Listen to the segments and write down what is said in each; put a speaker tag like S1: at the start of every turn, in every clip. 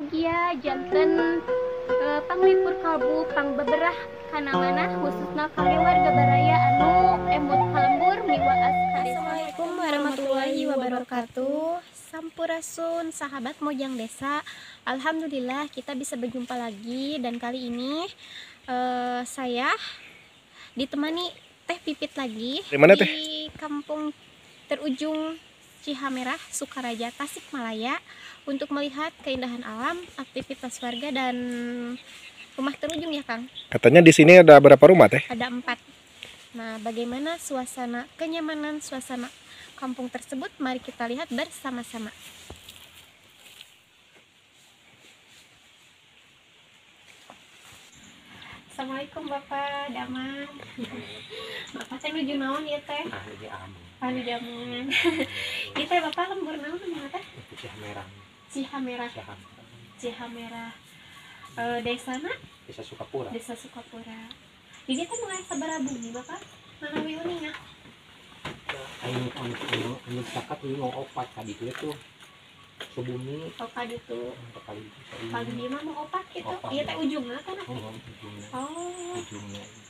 S1: Mugia janten panglipur kalbu pangbeberah kana manah khususna kangge warga baraya anu emut ka lembur miwaas ka desa.
S2: Assalamualaikum warahmatullahi wabarakatuh. Sampurasun sahabat Mojang Desa. Alhamdulillah kita bisa berjumpa lagi dan kali ini saya ditemani Teh Pipit lagi.
S3: Di mana, Teh?
S2: Di kampung terujung Cihamerah, Sukaraja, Tasikmalaya untuk melihat keindahan alam, aktivitas warga dan rumah terujung ya Kang.
S3: Katanya di sini ada berapa rumah, Teh?
S2: Ada 4. Nah, bagaimana suasana kenyamanan suasana kampung tersebut? Mari kita lihat bersama-sama. Assalamualaikum Bapak Daman. Bapak teh nuju naon ya Teh? Anu jamuan. Ieu teh Bapak lembur naon namanya teh?
S4: Cihamerah.
S2: Cihamerah. Cihamerah. Desana?
S4: Desa Sukapura.
S2: Desa Sukapura. Di dieu teh mengenai sabaraha bumi Bapak? Manawi uninga?
S4: Anu anu anu cakat ini mau opat tadi itu tuh. Sebumi.
S2: Oh, kaditu.
S4: Kali itu.
S2: Kali dieu mah mau opat gitu. Ieu teh ujungna kan?
S4: Oh, ujungna.
S2: Oh.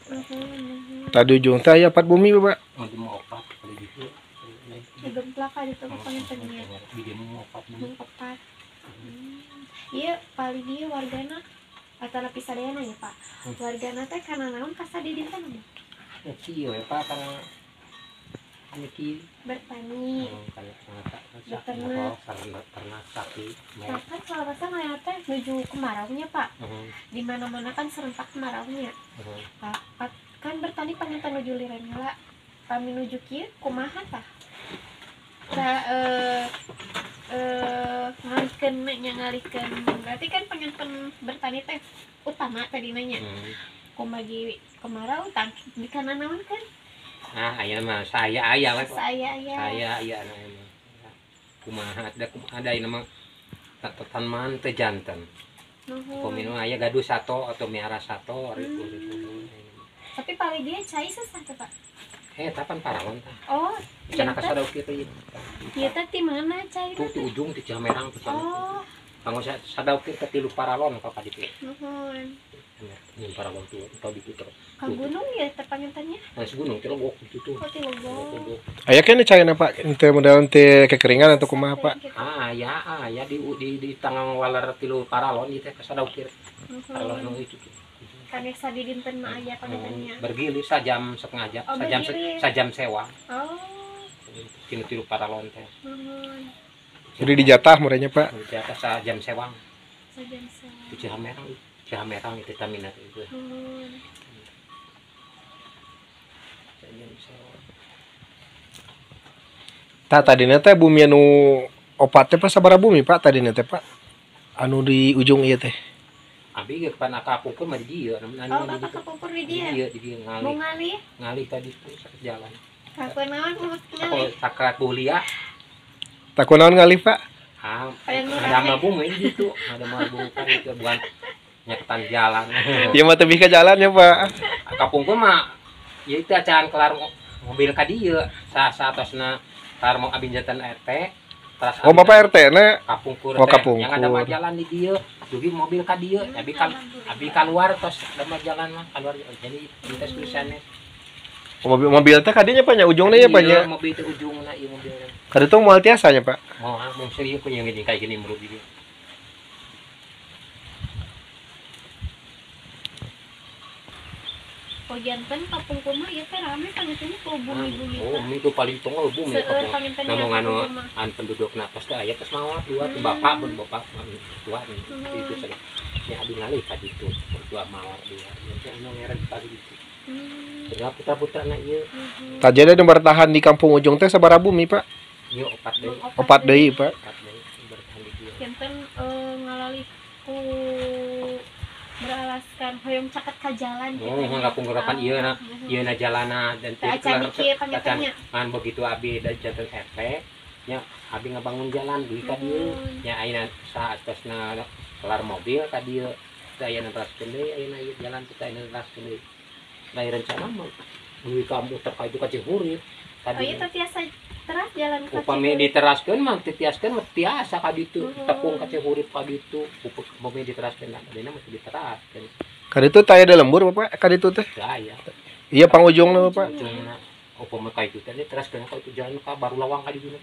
S4: Ujungna.
S3: Tadi ujung teh aya 4 bumi, Bapak.
S4: Oh, mau opat kali gitu.
S2: Gemplak kaditu mah pangintennya.
S4: Di dieu mau opat bumi.
S2: Mau opat. Ieu paling dieu wargana atanapi sadayana ya, Pak. Wargana teh kana naon kasadidinten?
S4: Ya kieu ya, Pak, kana niki
S2: bertani. Beternak,
S4: ternak sapi.
S2: Nah, kan kalau rasa ngeliat teh menuju kemaraunya, Pak. Di mana-mana kan serentak kemaraunya. Nah, kan bertani panginten nuju liren heula. Pami nuju kieu kumaha tah? Tah ngalihkeun nya ngalihkeun. Berarti kan panginten bertani teh utama tadina nya. Kumagi kemarau tah di kana naon kan?
S4: Ah, aya mah saya aya we.
S2: Saya aya.
S4: Saya aya mah. Kumaha ada kumaha ieu mah tataman teh janten. Upami nu aya gaduh sato atau miara sato ribu.
S2: Tapi paling dia cai sesah teh, Pak.
S4: Tapan paralon tah.
S2: Oh,
S4: cenah ka sadau kieu teh.
S2: Ieu teh ti mana cai?
S4: Tuh ti ujung ti Cihamerang teh.
S2: Oh.
S4: Kanggo sadau kieu teh tilu paralon ka ditu.
S2: Nuhun.
S4: Ini paralon tuh atau di puter.
S2: Ka gunung ya teh pangintennya?
S4: Nah, gunung Tilogok gitu tuh.
S2: Oh, Tilogok.
S3: Aya keneh caina Pak, teu modal teh kekeringan atau kumaha Pak?
S4: Ah, ya, ya di tangan waler tilu paralon ieu teh ka sadau kieu. Paralon nu itu tuh.
S2: Kangge sadidinten mah aya pangintennya.
S4: Bergilir sajam setengah jam,
S2: oh,
S4: sajam sajam sewa.
S2: Oh.
S4: Tinu tilu paralon teh.
S2: Nuhun.
S3: Jadi dijatah murahnya Pak?
S4: Dijatah sajam sewang.
S2: Sajam sewang.
S4: Itu Cihamerang. Cihamerang itu tamina itu. Sajam sewang.
S3: Tah tadina teh bumi anu opat teh Pak sabaraha bumi Pak tadina teh Pak? Anu di ujung ieu teh.
S4: Abi ge pan kapungkur mah di dieu.
S2: Oh, Bapak kapungkur di dieu.
S4: Di dieu ngalih.
S2: Mau ngalih?
S4: Ngalih tadi tuh jalan.
S2: Kakunaon mau ngalih?
S4: Sakrat bulia.
S3: Takunaon ngalih, Pak?
S4: Ah, ada mah bumi gitu, ada mah bumi kan itu bukan nyeketan jalan.
S3: Ieu mah tebih ka jalan ya, Pak.
S4: Kapungkur mah ya itu acan kelar mobil ka dieu, saatosna kelar mau abi janten RT.
S3: Oh, Bapak RT na?
S4: Kapungkur.
S3: Oh, kapungkur.
S4: Yang ada mah jalan di dieu, dugi mobil ka dieu, abi kan abi keluar tos ada mah jalan mah keluar jadi kita tulisannya.
S3: Oh, mobil teh kadinya Pak nya ujungna ya Pak nya.
S4: Iya, mobil teh ujungna ieu mobilna.
S3: Kaditu moal tiasa nya Pak.
S4: Moal mun serius punya gini kayak gini menurut dia.
S2: Oh, janten kapungkur mah ieu teh rame panginten ku bumi-bumi.
S4: Oh, bumi itu paling tongol bumi kapungkur. Namun anu an pendudukna tos teh aya tos maot dua tuh bapak pun bapak tua itu cenah. Ya abi ngalih ka ditu, dua maot dua. Teh anu ngeren tadi itu. Tinggal putra-putrana ieu.
S3: Tah jadi nu bertahan di kampung ujung teh sabaraha bumi, Pak?
S4: Ieu opat deui.
S3: Opat deui, Pak.
S4: Opat deui bertahan di dieu.
S2: Janten ngalalih ku beralaskan hoyong caket ka jalan gitu.
S4: Oh, kapungkurapan ieu na, ieu na jalana dan
S2: acan dikir pangintennya.
S4: Ngan begitu abi da janten RT nya abi ngabangun jalan dugi ka dieu. Nya ayeuna saatosna kelar mobil ka dieu. Teh aya neraskeun deui ayeuna ieu jalan teh aya neraskeun deui. Nah, rencana mah dugi ka muter ka itu ka Cihurip.
S2: Oh, ieu teh tiasa Teras jalan ka
S4: Upami diteraskeun mah titiaskeun mah tiasa ka ditu, tepung ka Cihurip ka ditu. Upami diteraskeun adina mah diteraskeun.
S3: Ka ditu teh aya lembur Bapak, ka ditu teh.
S4: Aya.
S3: Iya pangujungna Bapak.
S4: Ujungna upami ka itu teh diteraskeun ka itu jalan ka baru lawang ka ditu.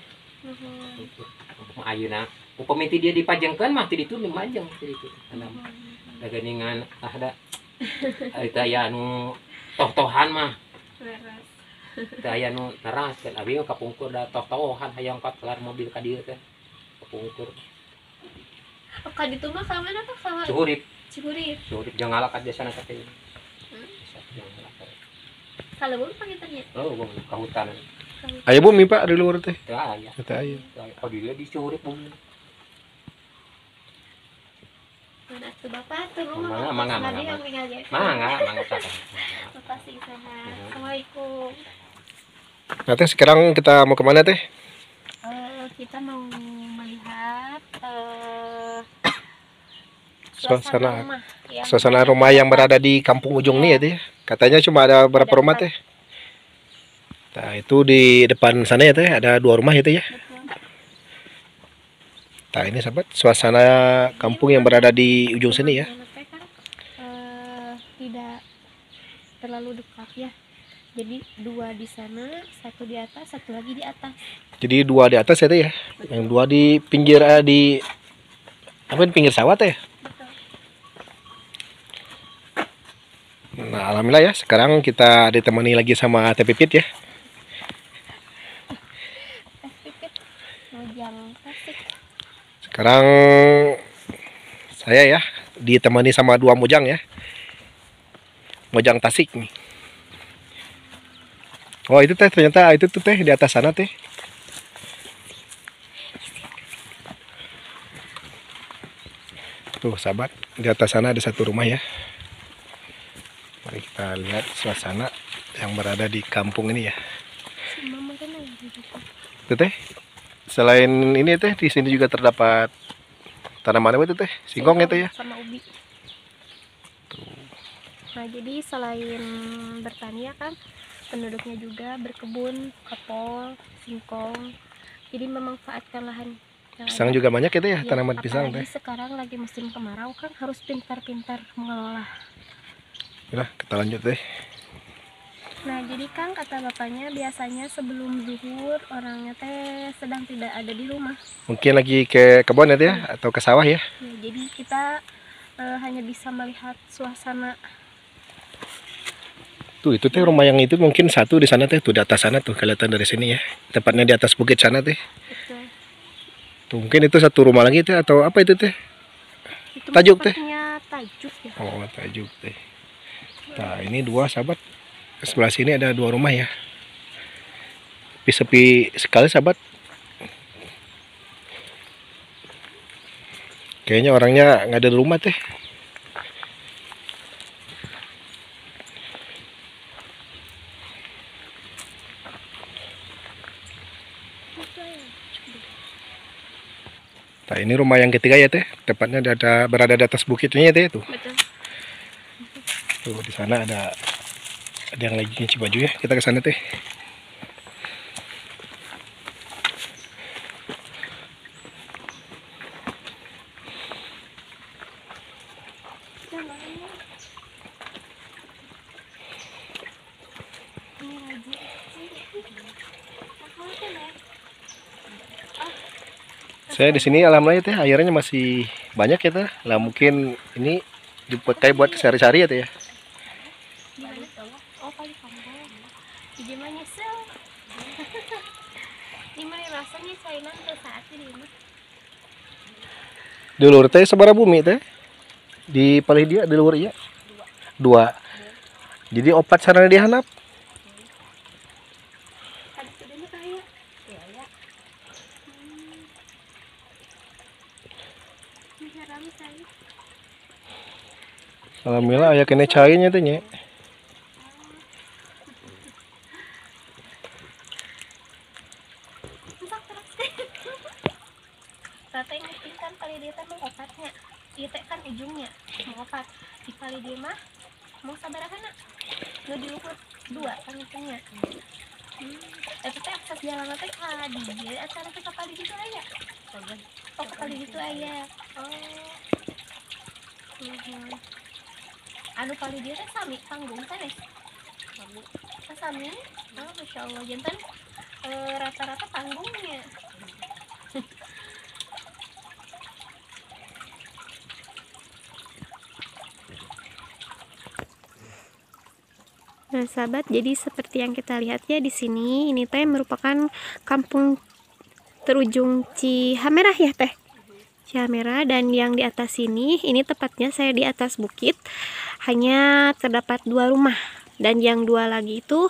S4: Upami ayeuna upami ti dia dipajengkeun mah ti ditu dimajeng ti ditu. Da geuningan ah da eta aya anu toh-tohan mah.
S2: Leres.
S4: Teu aya nu neraskeun abi mah kapungkur da toh-tohan hayang kelar mobil ka dieu teh. Kapungkur.
S2: Oh, ka ditu mah ka mana Pak? Ka
S4: Cihurip.
S2: Cihurip.
S4: Cihurip jeung ngalak ka desana teh.
S1: Saleuweung panginten nya.
S4: Oh, ka hutan.
S3: Aya bumi Pak di luar teh.
S4: Teu aya.
S3: Teu aya.
S4: Ka dieu di Cihurip bumi.
S2: Mana tuh Bapak tuh rumah.
S4: Mangga, mangga. Mangga, mangga.
S1: Bapak sing sehat. Assalamualaikum.
S3: Nah teh sekarang kita mau kemana teh?
S1: Kita mau melihat
S3: suasana rumah, ya. Suasana rumah yang berada di kampung ujung nih ya teh. Katanya cuma ada berapa rumah teh? Nah itu di depan sana ya teh ada 2 rumah ya teh ya. Nah ini sahabat suasana kampung yang berada di ujung sini ya.
S2: Tidak terlalu dekat ya. Jadi 2 di sana, 1 di atas, 1 lagi di atas.
S3: Jadi 2 di atas ya teh ya. Betul. Yang 2 di pinggir di apa di pinggir sawah teh.
S1: Betul.
S3: Nah, alhamdulillah ya, sekarang kita ditemani lagi sama Teh Pipit ya.
S1: Teh Pipit Mojang Tasik.
S3: Sekarang saya ya ditemani sama 2 mojang ya. Mojang Tasik nih. Oh itu teh ternyata itu tuh teh di atas sana teh. Tuh sahabat, di atas sana ada 1 rumah ya. Mari kita lihat suasana yang berada di kampung ini ya. Tuh teh, selain ini teh di sini juga terdapat tanaman apa itu teh? Singkong itu ya?
S2: Sama ubi.
S3: Tuh.
S2: Nah jadi selain bertani ya kan, penduduknya juga berkebun, kepol, singkong. Jadi memanfaatkan lahan.
S3: Pisang juga banyak itu ya, tanaman pisang teh.
S2: Sekarang lagi musim kemarau kan harus pintar-pintar mengelola.
S3: Udah, kita lanjut deh.
S2: Nah, jadi kan kata bapaknya biasanya sebelum zuhur orangnya teh sedang tidak ada di rumah.
S3: Mungkin lagi ke kebun ya teh ya, atau ke sawah ya.
S2: Ya, jadi kita hanya bisa melihat suasana.
S3: Tuh itu teh rumah yang itu mungkin satu di sana teh, tuh di atas sana tuh kelihatan dari sini ya. Tepatnya di atas bukit sana teh.
S2: Betul.
S3: Tuh mungkin itu satu rumah lagi teh atau apa itu teh?
S2: Itu
S3: tajuk teh.
S2: Tajuk ya.
S3: Oh, tajuk teh. Nah, ini 2 sahabat. Sebelah sini ada 2 rumah ya. Tapi sepi sekali sahabat. Kayaknya orangnya nggak ada di rumah teh. Nah, ini rumah yang ketiga ya teh. Tepatnya ada berada di atas bukitnya ya teh tuh.
S2: Betul.
S3: Tuh di sana ada yang lagi nyuci baju ya. Kita ke sana teh. Saya di sini alhamdulillah ya teh airnya masih banyak ya teh. Lah mungkin ini dipakai buat sehari-hari ya teh ya.
S2: Oh, kali kampung. Jadi mah nyesel. Ini mah rasanya cainan teu saat ini mah.
S3: Di luhur teh sabaraha bumi teh? Di palih dia di luhur ieu? 2. Jadi 4 sarana di handap. Alhamdulillah aya kene cai nya teh nya.
S2: Teh nguping kan kali dia teh mung opatnya. Ieu teh kan ujungnya mung opat. Di kali dia mah mung sabarahana. Nu di luhur 2 kan ujungnya.
S1: Eta teh akses jalan teh ka dieu acara teh ka palih ditu aya. Oh, ka palih ditu aya. Oh. Anu palih dieu teh sami panggung sanes? Sami. Oh, sami. Oh, Masya Allah, janten rata-rata panggungnya.
S2: Nah, sahabat, jadi seperti yang kita lihat ya di sini, ini teh merupakan kampung terujung Cihamerah ya teh. Cihamerah, dan yang di atas sini, ini tepatnya saya di atas bukit, hanya terdapat 2 rumah dan yang 2 lagi itu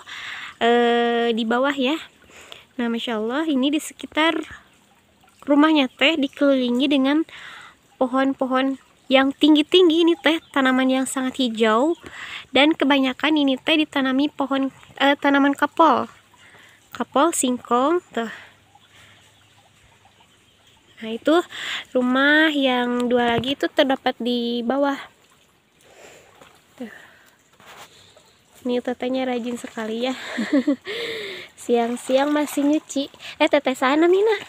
S2: di bawah ya. Nah, Masya Allah, ini di sekitar rumahnya teh dikelilingi dengan pohon-pohon yang tinggi-tinggi. Ini teh tanaman yang sangat hijau dan kebanyakan ini teh ditanami pohon tanaman kapol, singkong tuh. Nah, itu rumah yang 2 lagi itu terdapat di bawah. Tuh. Ini tetehnya rajin sekali ya. Siang-siang masih nyuci. Teteh sana Mina?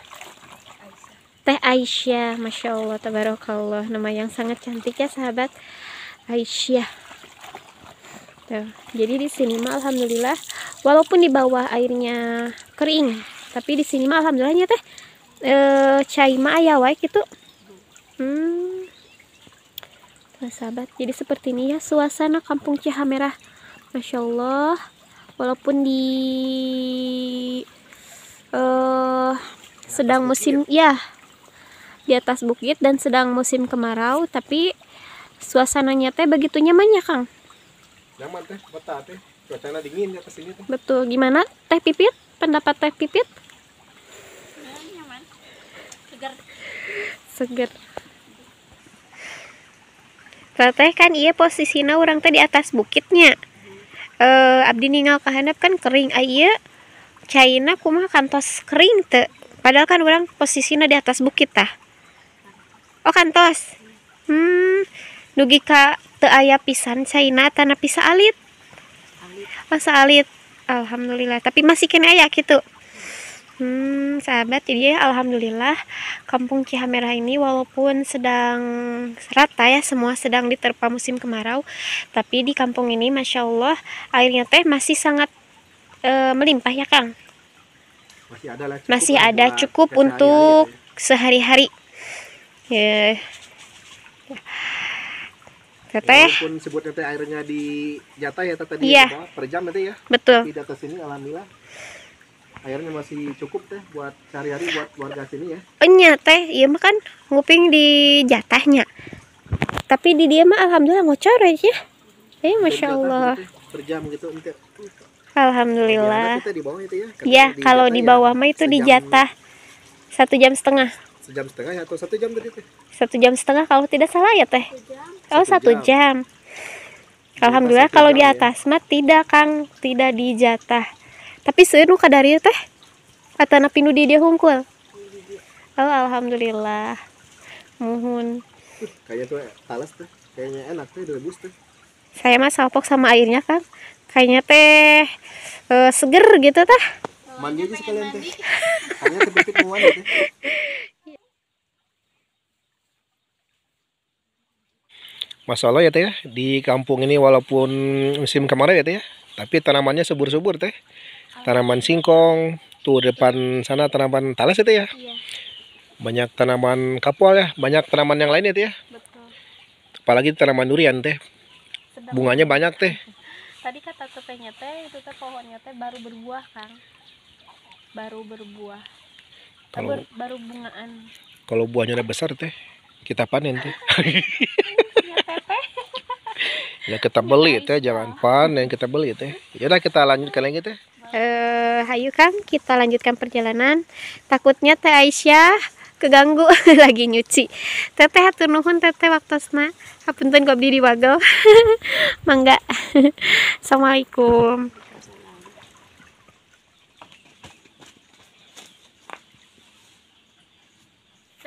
S2: Teh Aisyah, Masya Allah, tabarakallah, nama yang sangat cantik ya sahabat, Aisyah. Tuh, jadi di sini mah alhamdulillah, walaupun di bawah airnya kering, tapi di sini mah alhamdulillahnya teh cai mah aya wae gitu. Tuh, sahabat, jadi seperti ini ya suasana kampung Cihamerah, Masya Allah, walaupun di sedang musim ya di atas bukit dan sedang musim kemarau, tapi suasananya teh begitu nyaman ya Kang.
S3: Nyaman teh, betah teh, cuacanya dingin di atas sini teh.
S2: Betul. Gimana Teh Pipit? Pendapat Teh Pipit?
S1: Ya, nyaman. Seger.
S2: Seger. Teteh kan iya posisinya orang teh di atas bukitnya. Abdi ningal kahandap kan kering, ieu caina kumaha kantos kering teh. Padahal kan orang posisinya di atas bukit tah. Oh, kantos. Dugi ka teu aya pisan caina tanah pisa alit. Oh, saalit. Alhamdulillah. Tapi masih kene aya gitu. Sahabat, jadi ya, alhamdulillah kampung Cihamerah ini walaupun sedang rata ya, semua sedang diterpa musim kemarau, tapi di kampung ini Masya Allah airnya teh masih sangat melimpah ya Kang.
S3: Masih ada lah, cukup,
S2: masih ada cukup untuk sehari-hari. Ya. Teteh.
S3: Walaupun sebutnya teh airnya di jatah ya tadi
S2: ya,
S3: per jam nanti ya.
S2: Betul.
S3: Di atas sini alhamdulillah airnya masih cukup teh buat sehari-hari buat warga sini ya.
S2: Enya teh, iya mah kan nguping di jatahnya. Tapi di dia mah alhamdulillah ngocor aja. Masya Allah.
S3: Gitu, per jam gitu ente.
S2: Alhamdulillah.
S3: Di bawah itu ya.
S2: Iya, kalau di bawah mah itu di jatah 1,5 jam.
S3: 1,5 jam atau 1 jam tadi teh?
S2: 1,5 jam kalau tidak salah ya teh. Oh, 1 jam. Alhamdulillah kalau di atas mah tidak Kang, tidak di jatah. Tapi seueur nu kadarieu teh. Atanapi nu di dieu hungkul. Oh, alhamdulillah. Muhun.
S3: Kayaknya tuh talas tuh, kayaknya enak tuh direbus tuh.
S2: Saya mah salpok sama airnya Kang. Kayaknya teh seger gitu teh.
S3: Mandi aja sekalian teh. Hanya teh mau mandi teh. Masya Allah ya teh, di kampung ini walaupun musim kemarau ya teh, tapi tanamannya subur-subur teh. Tanaman singkong, tuh depan sana tanaman talas ya teh ya.
S1: Iya.
S3: Banyak tanaman kapol ya, banyak tanaman yang lain ya teh ya.
S1: Betul.
S3: Apalagi tanaman durian teh.
S1: Sedang
S3: bunganya banyak teh.
S1: Tadi kata tetehnya teh itu teh pohonnya teh baru berbuah Kang. Baru berbuah.
S3: Kalau
S1: baru bungaan.
S3: Kalau buahnya udah besar teh, kita panen teh. Ya kita beli teh, jangan panen, kita beli teh. Ya udah kita lanjutkan lagi teh.
S2: Hayu Kang, kita lanjutkan perjalanan. Takutnya Teh Aisyah keganggu lagi nyuci. Teteh hatur nuhun teteh waktosna. Hapunten ku abdi diwagel. Mangga. Assalamualaikum.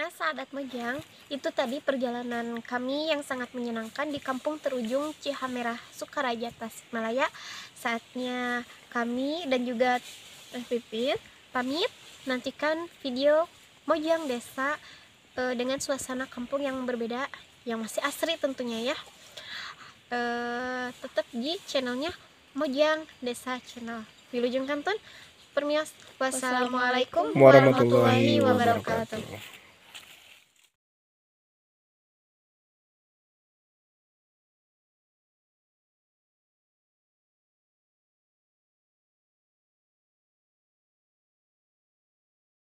S2: Nah, sahabat Mojang, itu tadi perjalanan kami yang sangat menyenangkan di kampung terujung Cihamerah, Sukaraja, Tasikmalaya. Saatnya kami dan juga Teh Pipit pamit, nantikan video Mojang Desa dengan suasana kampung yang berbeda, yang masih asri tentunya ya. Tetap di channelnya Mojang Desa Channel. Wilujeng kantun, permios. Wassalamualaikum
S3: warahmatullahi wabarakatuh.